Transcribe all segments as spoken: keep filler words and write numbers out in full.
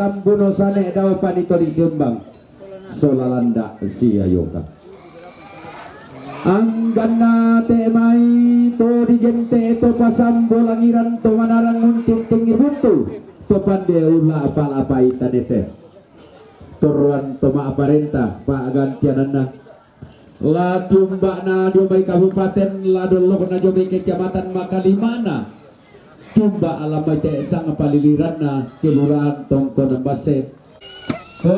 Buno sane dao panito di Sembang. Solalanda sia yoka. Angganna te mai to digente to pasambo langiran to manarang unting tengi buntu. To pande ula apa-apai tanete. Toruan to ma'parenta pa'gantiananna. La tiumba'na dio mai kabupaten, la dollokna dio mai kecamatan, makalimana tiumba' la mai te sang paliliranna kelurahan Tongkonan Basse. Ko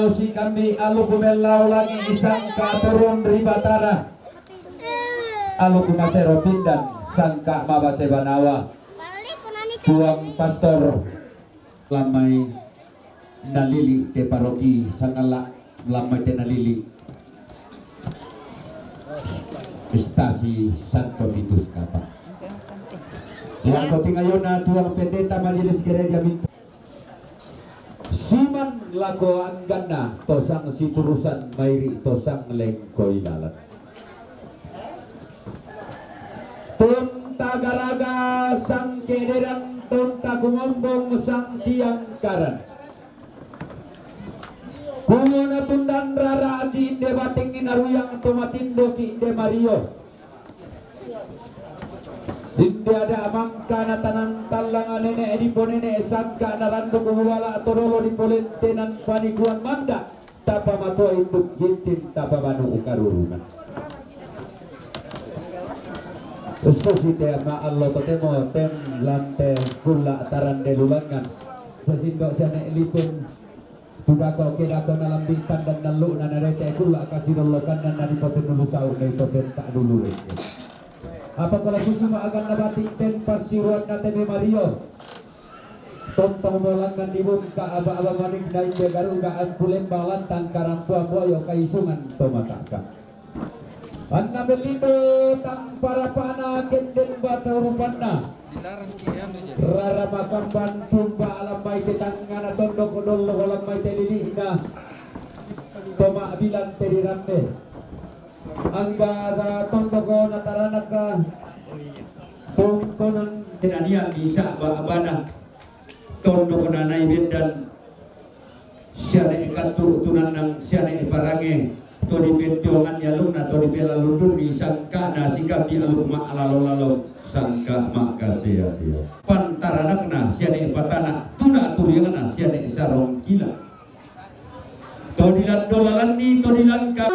sikambi aluku mellau langi sangka turun ri Batara. Aluku masero pindan sangka mabase banawa. Puang Pastor. La mai nalili te paroki sangalla, la mai te nalili stasi Santo Vitus Kapa. Lako tingayona tuang pendeta majelis gereja minta. Siman lako angganna tosang siturusan mairi tosang lengkoi lalan. Tonta garaga sangkederan, tonta kumombong sangtiangkaran. Kumona tundan rara ati inde bating naruyang to matindo ki inde mario. Inde ada mangkana tanan tallang nene diponene sangka naranduk wala todolo dipolentenan panikuan manda. Tapa matoa induk ginting tapa manu ukarurungan. Susi te ma allo totemo ten lante kulla tarande lulangan. Sesindo siane lipun tudako kedako nalambi pandan nallu na narete kulla kasidollokan na nadipoten nulu sau na ipoten tak dulu rete. Apa kalau susu ma agan nabating ten pasiruan na teme mario. Tontong molangan dibungka aba-aba manik naik begaruga ampulen balantang karampuan boyo kaisungan tomataka. Anna belindo tang parapana kenden bata urupanna. Rara makamban tumba alamai te tangana tondok dollo alamai te lilihna. Toma bilang te dirambe. Anggara tondoko nataranaka tongkonan tenania bisa ba-, abana tondoko nanai bendan siane katuru tunanang siane parange to dipentiongan yaluna to dipelalundun ni sangkana sikambi aluk ma alalo-lalo sangka maka sia-sia pantaranakna siane patana tuna turiangna siane sarong kila. Todilan dolalanni, todilan ka-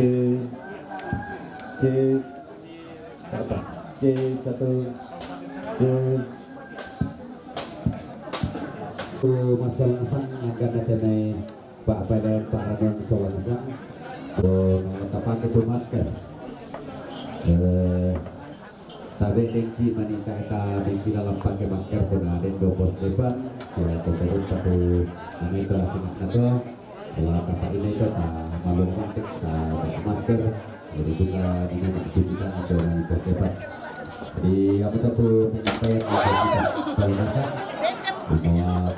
Cek, cek, satu, cek. Tuh, Mas Solang Sang, angkat aja nih, Pak Pedan, Pak Ramon Solang Sang. Tuh, nang tapake tuh masker. Eh, tabe dengki maningka eta dengki dalam pake masker pun ada dua pos depan. Ya, tuh, satu, anu itu asing atau Wala ka pa ini ka pa malungkot ka masker. Jadi juga di mana kita atau yang terdebat. Jadi apa tu penyampaian yang kita saudara bahwa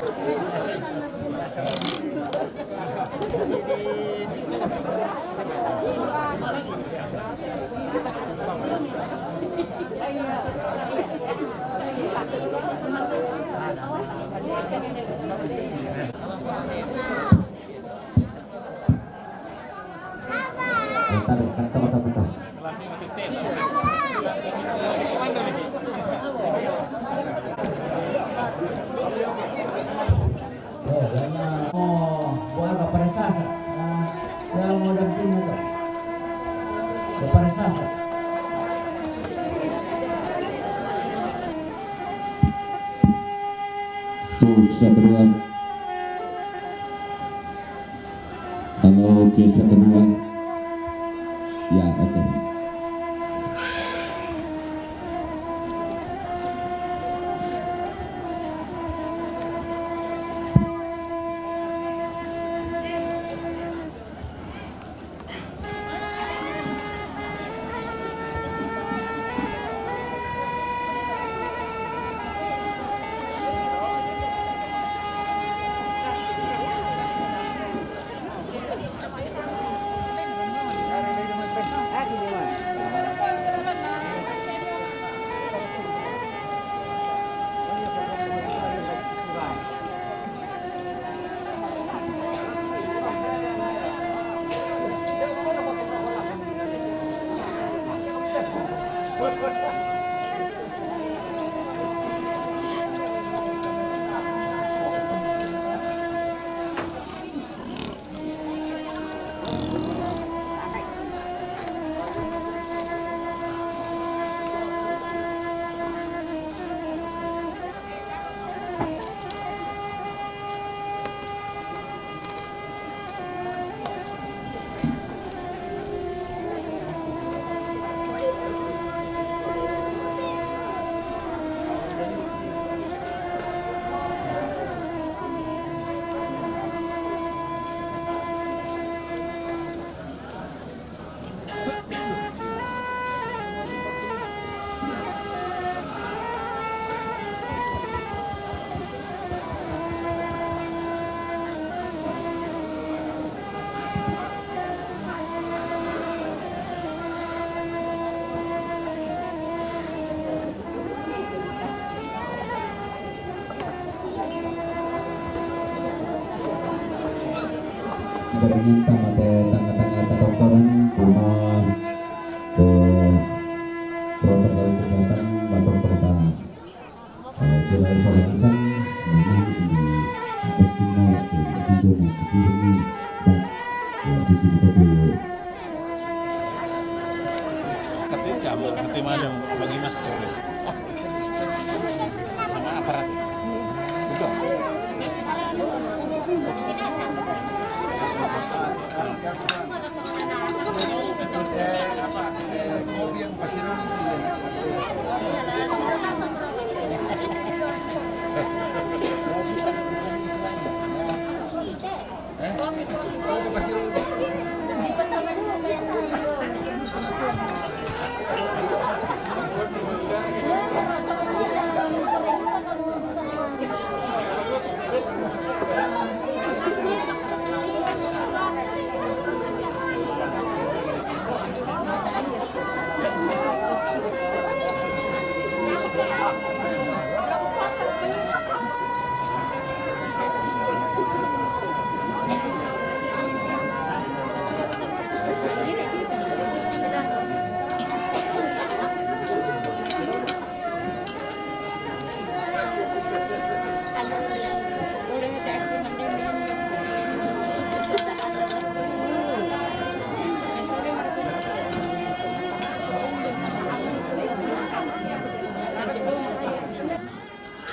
Oh, buat apa pada sasa? Ah, yang mau dampingnya tu. Apa pada sasa? Tuh, satu dua. Halo, cek satu dua. Ya, oke. Bernyata mate tanga-tanga ketoktoran, cuma ke protokol kesehatan, lapor pertama. Eh, kira soal isang, memang di atas semua, eh, itu mau begini, dan, ya, di sini tuh Katanya jam nanti malam bagi masker. Sama aparat. Betul. Eh, apa? Eh, kopi yang pasir.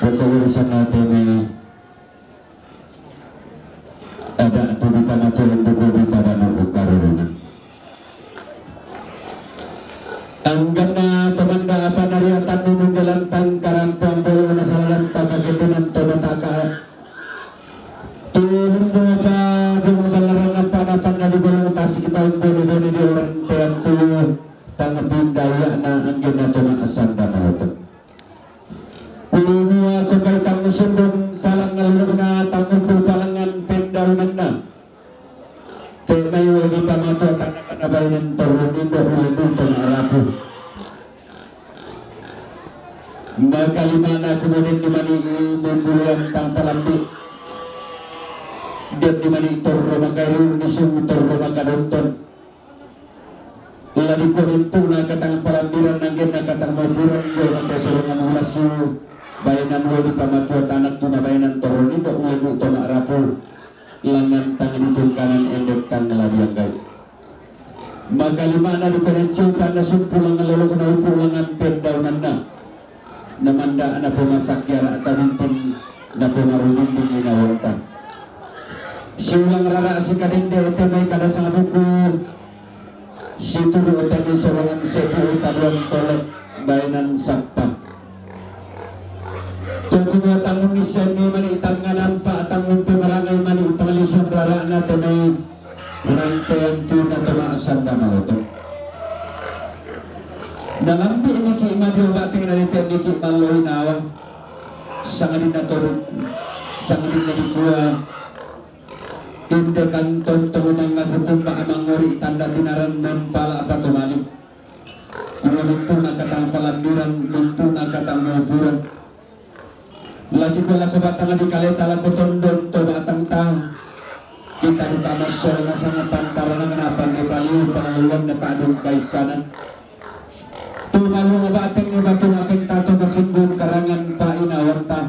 Pokok warisan na tene ada tu di pamatuan buku di pabanu ukarurungan. Angganna tomanda apa nariatan nunung dalam tangkaran pambawa na salalan pakagetunan tomataka. Tulung doa pagumbalarang apa napan na di balong tasik paling bone-bone di orang tean tu tangapin daya na angganna toma asanda maloto. Kulunua ko bai tang sundung palang ngalurna tang umpul palangan pendaunanna. Te mai wadi pamatua tang kana bainan torun indo ulendu tang arapu. Maka lima na kemudian di mani membuluan tang palambi. Dan di mani torro makairu nisung torro makadonton. Lagi ko mintu na katang palambiran nanggen na katang mauburan gue na kasurungan ulasu. Bayanan gue di pamatua tanak tu na bayanan torun indo ulendu toma arapu. Langan tang di tungkanan endek tang ladiang gai. Maka lima na di koneksi pan na sumpu langan lolok na upu langan pendaunanna. Namanda na pemasak kiara tabinting na pemarubinting inawonta. Siulang rara sikadende ete mai kada sangabuku. Situru ete mai sorongan sepu taduan tole bainan sappa. Tuku dua tangun ni seni mani tangan nampak tangun tu marangai mani penglisuan rara na temai. Rantean tu na toma asanda maloto. Nalambi niki madio bateng na dite niki maloi nawa. Sangadin na toduk, sangadin na dikua. Inde kanton tongomang ngaku kumba amangori tanda tinaran mempala apa tomali. Kuma mintu na katang palambiran, mintu na katang mauburan. Lagi ko lako batang di kaleta lako tondon to batang ta. Kita duka masol na sanga pantaranang na pande paliu pangaluan na tadung kaisanan. Tu malu bateng ni batu bateng tato masinggung karangan pa inawanta.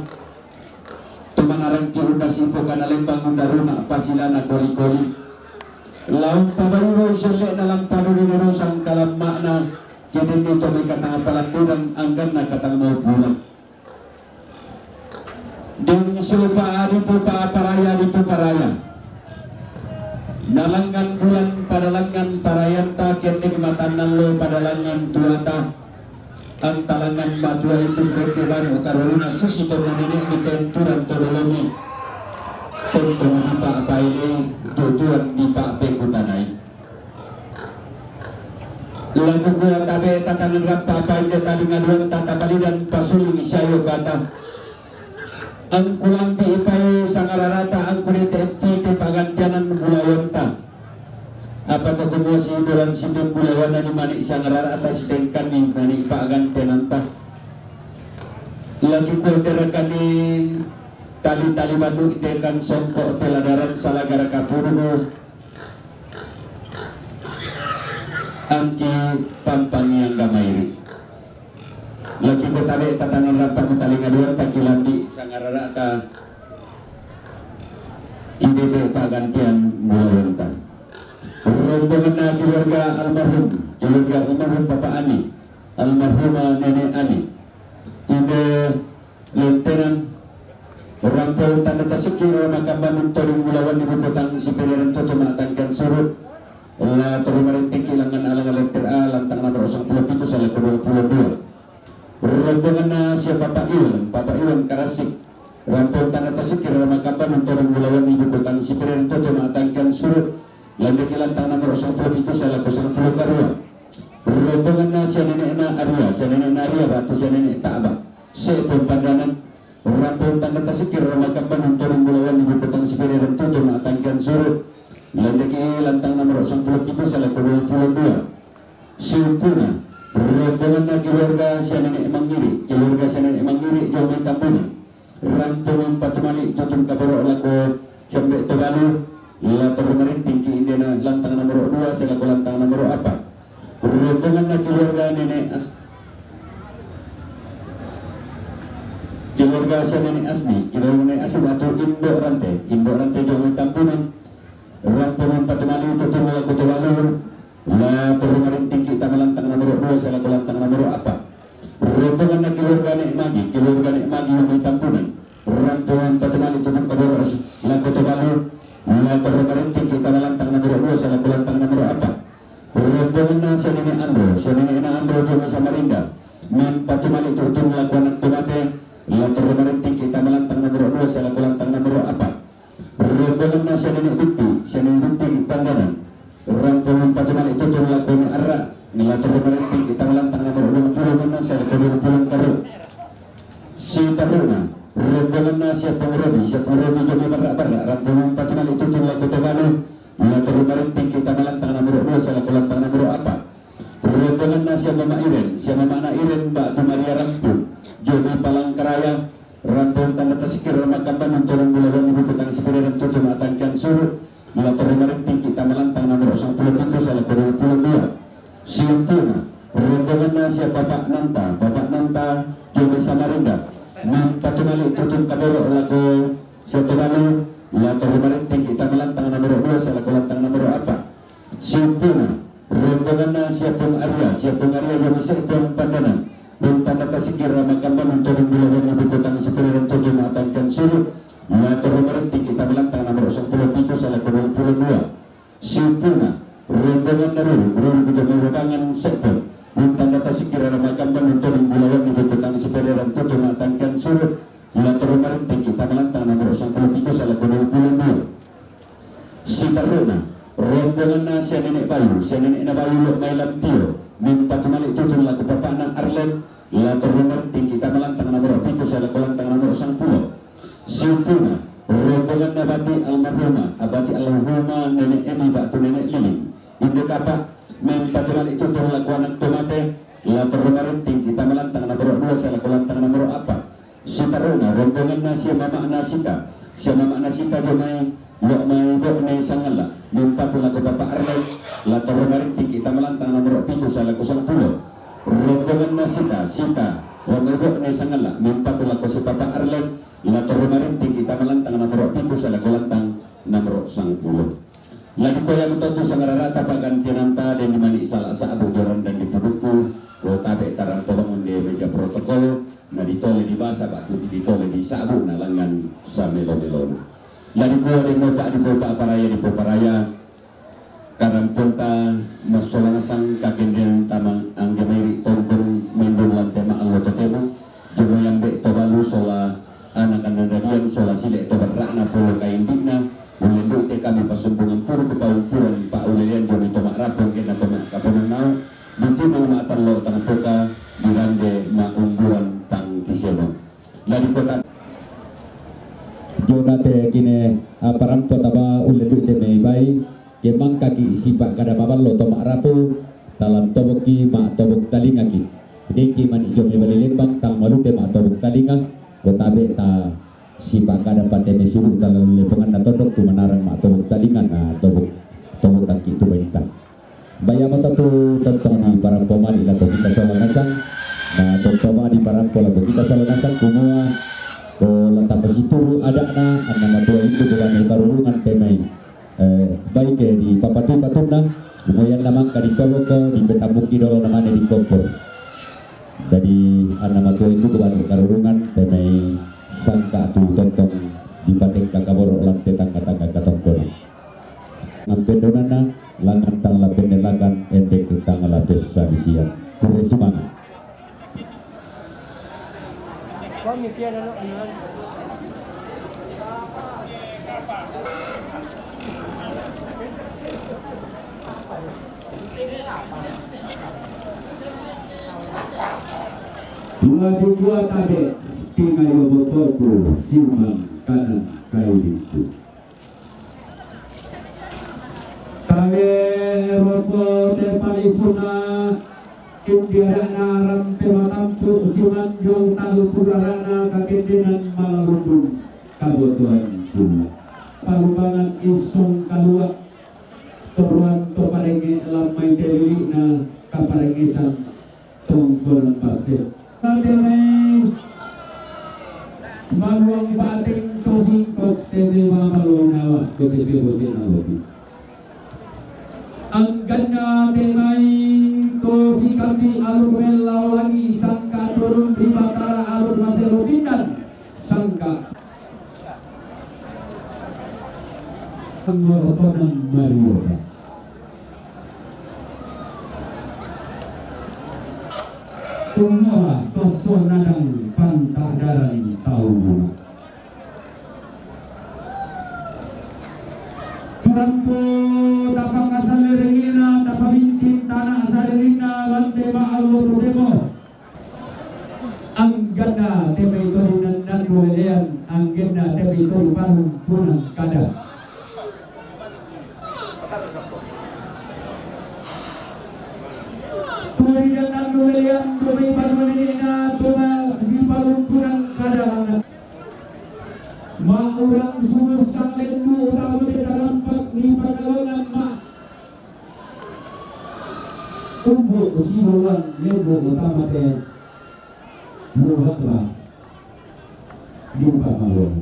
Tu manarang ki unda sipo kana lembang unda ruma pasilana koli-koli. Laung pabayu sele na lampadu di rosang kalammakna. Jadi ni to mai katang palambiran angganna katang mauburan. Deng siupa dipupa paraya dipuparaya. Nalangan bulan padalangan parayanta kendek matanallo padalangan tuata. Antalangan matua itu reke banu karuruna susi to manene miten turan to doloni. Tonto dipa paile tutuan dipa pekutanai. Laku kua tabe tatanan rampa painde tadi ngaduan tata palidan pasuling siayo kata. Angkulampi ipai sangararata angku dete empi te pagantianan bulawonta. Apa to kumua si dolan si pembulawana ni mani sangararata si tengkan ni mani pagantiananta. Lagi kua derakani tali-tali manu dekan songko peladaran salagara kapuru. Angki pampangiang gamairi. Lagi ko tabe tatanan rampa mutalinga duan takilambi sangararata. Kidete pagantian bulawonta. Rombongan na keluarga almarhum, keluarga almarhum Papa Ani, almarhumah Nenek Ani. Inde Lentenan. Rampong tanda tasikir makambanun toding bulawan di bukutang si pereran toto matangkan surut. La tolu marintik ilangan alang lenter a lantang nomor osong puluh pitu salah kedua puluh dua. Rombongan na sia Papa Iwan, Papa Iwan Karasik. Rampong tanda tasikir makambanun toding bulawan di bukutang si pereran toto matangkan surut. Landek ilantang nomor osong puluh pitu salah kosong puluh karua. Rombongan na sia nenek na Arya, sia nenek na Arya batu sia nenek tak abang. Sepon pandanan. Rampon tanda tasikir ramakan banun toding bulawan di bukutang si pereran tutu matangkan surut. Landaki lantang nomor osong puluh pitu salah kedua puluh dua. Sumpuna. Rombongan na keluarga sia nenek mangiri, keluarga sia nenek mangiri jomai tambunan. Rampungan patumali tutung kaporo lako siambe tobalu. La tolu marinting ki indena lantang nomor dua selaku lantang nomor apa. Rombongan na keluarga nenek as keluarga sia nenek asli, keluarga nenek asli batu indo rante, indo rante jomai tambunan. Rampungan patumali tutung lako tobalu. La tolu marinting ki tama lantang nomor dua selaku lantang nomor apa. Rombongan na keluarga nenek magi, keluarga nenek magi jomai tambunan. Lakonan tomate, la torro marinting kita malantang nomor dua, sia lako lantang nomor apat. Rombonganna sia Nenek Binti, sia Nenek Binti Pandanan. Rampung patumali tutun lako ni arra, la torro marinting kita malantang nomor dua puluh, menang sia lako dua puluh karu. Sitaruna, rombonganna sia Pung Robi, sia Pung Robi Jomi Barra-Barra, rampung patumali tutun lako Tobalu, la torro marinting kita malantang nomor dua, sia lako lantang nomor apat. Rombonganna sia Mama Iren, sia Mama na Iren, Mbak Tu Maria Rampung, Jomi Palangkaraya, rampung tanda tasikir ramakamban untuk orang gulawan ibu petang sepeda dan tutu matangkian suru, la torro marinting kita malantang nomor sangpuluh pitu, sia lako dua puluh dua. Siumpuna, rombonganna sia Papa Nanta, Papa Nanta, Jomi Samarinda, min patumali tutun kaboro lako sia Tobalu, la torro marinting kita malantang nomor dua, sia lako lantang nomor apat. Siumpuna, rombonganna sia Pung Arya, sia Pung Arya Jomi Serpong Pandanan, min tanda tasikir ramakamban untuk orang gulawan ibu petang sepeda dan tutu matangkian suru, la torro marinting kita malantang nomor sangpuluh pitu, sia lako dua puluh dua. Siumpuna, rombonganna Ruru, Ruru Jomi Babangan Serpong, min tanda tasikir ramakamban untuk orang gulawan ibu petang sepeda dan tutu matangkian suru, la torro marinting kita malantang nomor sangpuluh pitu, sia lako dua puluh dua. Sitaruna, rombonganna sia Nenek Bayu, sia Nenek na Bayu Lok Mai Lampio, min patumali tutun lako Papa na Arlen, la torro marinting kita malantang nomor pitu, sia lako lantang nomor sangpuluh. Siumpuna, rombonganna Abati almarhuma, Abati almarhuma Nenek Emi batu Nenek Liling, inde kapa, min patumali tutun lako anak tomate, la torro marinting kita malantang nomor dua, sia lako lantang nomor apat. Sitaruna, rombonganna sia Mama Nasita, sia Mama Nasita Jomi Lok Mai Bokne Sangala, min patu lako Papa Arlen, la torro marinting kita malantang nomor pitu, sia lako sangpuluh. Rombonganna Sita, Sita, Lok Mai Bokne Sangala, min patu lako si Papa Arlen, la torro marinting kita malantang nomor pitu, sia lako lantang nomor sangpuluh. La dikua ia matotu sangararata panggantiananta, den dimani sala sabu joran dan dipuduku, ko tabe tarampo bangun di meja protokol, na ditole dibasa batu ditole disabu na langan samelo-melona. La dikua den mopa dipopa paraya dipoparaya, karamponta massola nasang kakendean tamang angge mairi tongkon mendung lante ma allo totemo, jomo yambe Tobalu sola anak anandadian sola sile to berrakna polo kaindikna, ullenduite kami passumbungan puru kepaumpuran pa ulelean jomi to ma'rapu anggenna to ma'kaponannau, ditimang ma'tallo tangpoka, dirande ma'umburan tang tiseno. La di kota Jonate kine aparampo taba ullenduite mai bai, ke mangkaki sipa kada maballo to ma'rapu, talan tobokki ma'tobok talingaki. Dengki mani jomi bali lembang tang malute ma'tobok talinga, ko tabe ta sipa kada pate mesibu talalu leponganna tondok tu manarang ma'tobok talinga na tobok, tobok tangki tu bainta. Baya mata tu tentang di parampo mali lako kita sola nasang, na tentang di parampo lako kita sola nasang kumua, ko lata pasituru adakna, anna matua itu dengan karurungan temai. Eh, baike di papatui patunna, kemudian namang kadi toboko di petamuki dolo namane di kompor. Jadi anna matua itu kewan karurungan temai sangka tu tontong di pateng kakaboro lante tangga-tangga katongkona. Ngampendonana langan tang lapendelakan endek tang lapes sadisian. Kure sumanga. Dua dua tabe, tingayo botoku simang kanan kayu itu. Tabe roko te palisuna, kumbiarana rampe matampu simanjung talu purarana kakendenan malalundung kabotoan pula. Parubangan isung kalua, toruan to parenge lamai telili'na kaparengesan tongkonan pasir. Tabe mai maluang bateng to singkok tebe mamaluang nawa ko sepe bose nawa. Angganna te mai ko sikambi alu mellau langi sangka turun di Batara alu maselo pindan sangka. Ngorotonan Mario. Kumua tosso nadang Te mai toru nan-, nannu lelean, anggenna te mai toru palumpunan kada. Toru nan-, nannu lelean, to mai banua nene'na, to ma di palumpunan kada. Ma'urang sumussang lendu' utama te tarampak di pangalona ma' umbu' silolang lendu' utama te Luha'ra di pangalona.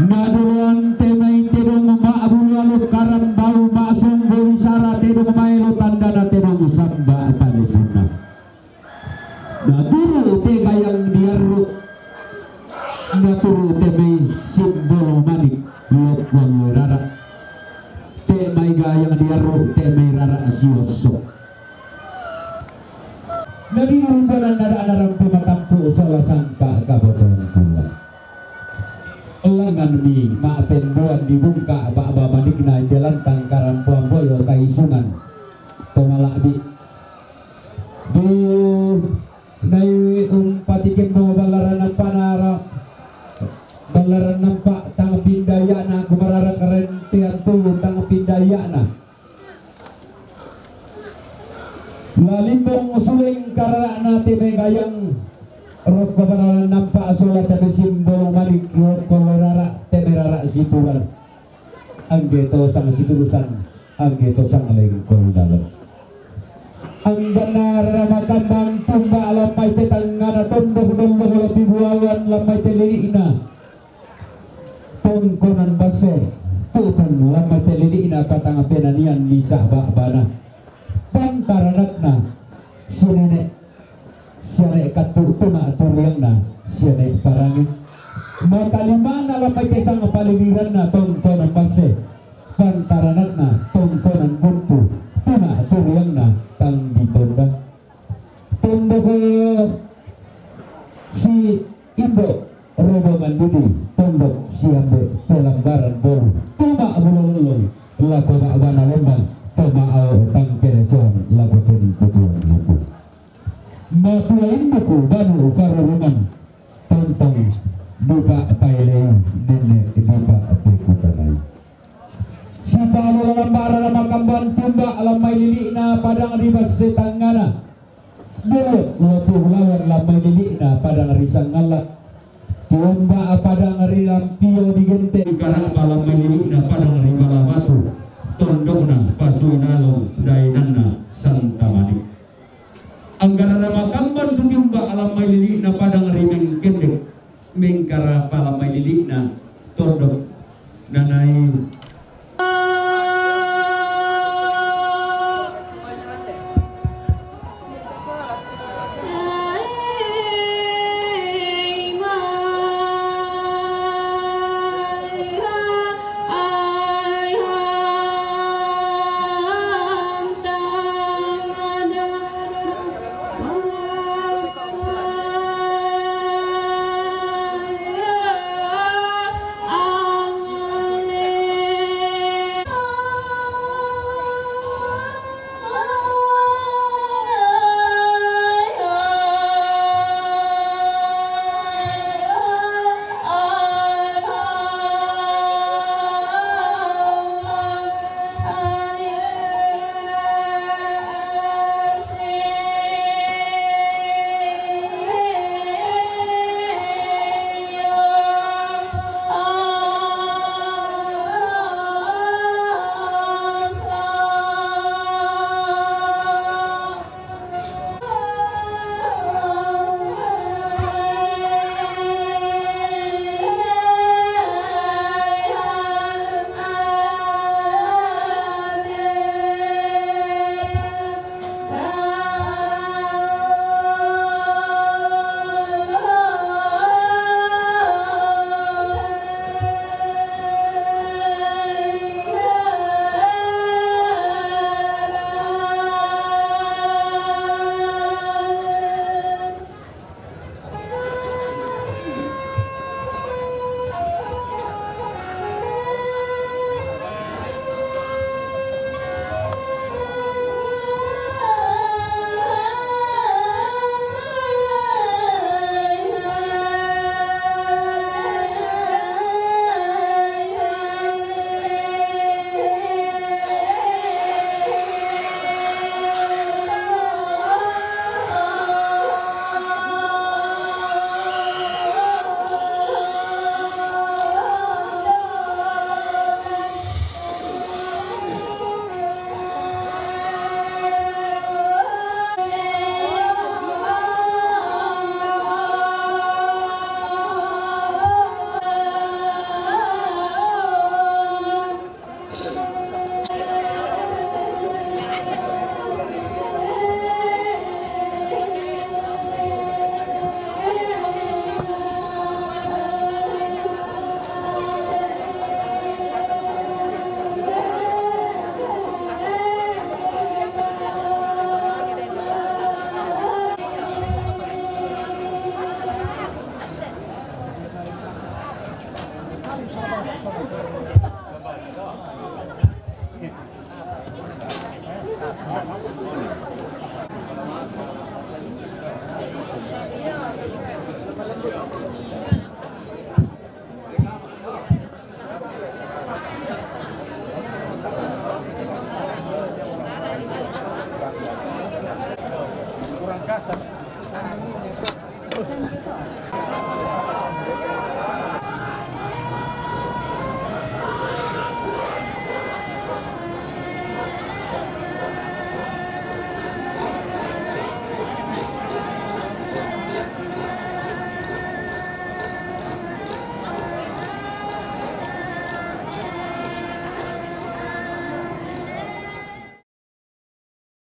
Nadoloan te mai tedong ma'bulu alu karambau ma'songgo bisara tedong maelo tandana tedong samba' panesunna. Naturu' te gayang diarru', naturu' te mai simbolo manik lokkuang rara'. Te mai gayang diarru', te mai rara' siosso. Nadirubanan nada' narampe matampu' sola sangka' kabotoan kula. Langnganmi ma'pembuan dibungka' ba'ba manikna te lantang karampoan boyo kaisungan to mala'bi'. Di nai umpatikemmo ballaran nampa'na ra-, ballaran nampa' tang pindaya'na, kumarara karentean tulu tang pindaya'na. Lalimbong suleng karara'na te mai gayang rokko ballaran nampa' sola te mai simbolo manik rokko rara' te mai rara' situran. Angge to sang siturusan, angge to sang lengkol dalem. Angganna rara makambang tumba' lammai te tangngana tondok dollong lopi buawan lammai te lili'na. Tongkonan basse, tu'tun lammai te lili'na patang penanian misa' ba'bana. Pantaranakna sinene' siane' kattu tuna' turiangna siane' parange. Makalimana lammai te sang paliliranna tongkonan basse. Pantaranakna tongkonan bumpu tuna' turiangna tang ditonda. Tondok si Indo' Robongan Didi, tondok si Ambe' Pelambaran Bolu, toma' bulololong lako ba'bana lombang, toma' ao tang kelesoan lako ten tutuan lipu. Matua induku banu karurungan, tontong duka paelei nenne' duka pekutanai. Sipa'lola lambara la makamban tumba' lammai lili'na padang ri basse tangngana. Dolo' lotu lawan lammai lili'na padang ri sangngalla. Tumba' padang ri lampio digente'. Kara'pa lammai lili'na padang ri Malamatu. Tondokna pasui nalong daenanna Santa Mani. Anggarana makamban tu tumba' lammai lili'na padang ri Mengkendek. Mengkara'pa lammai lili'na tondok nanai.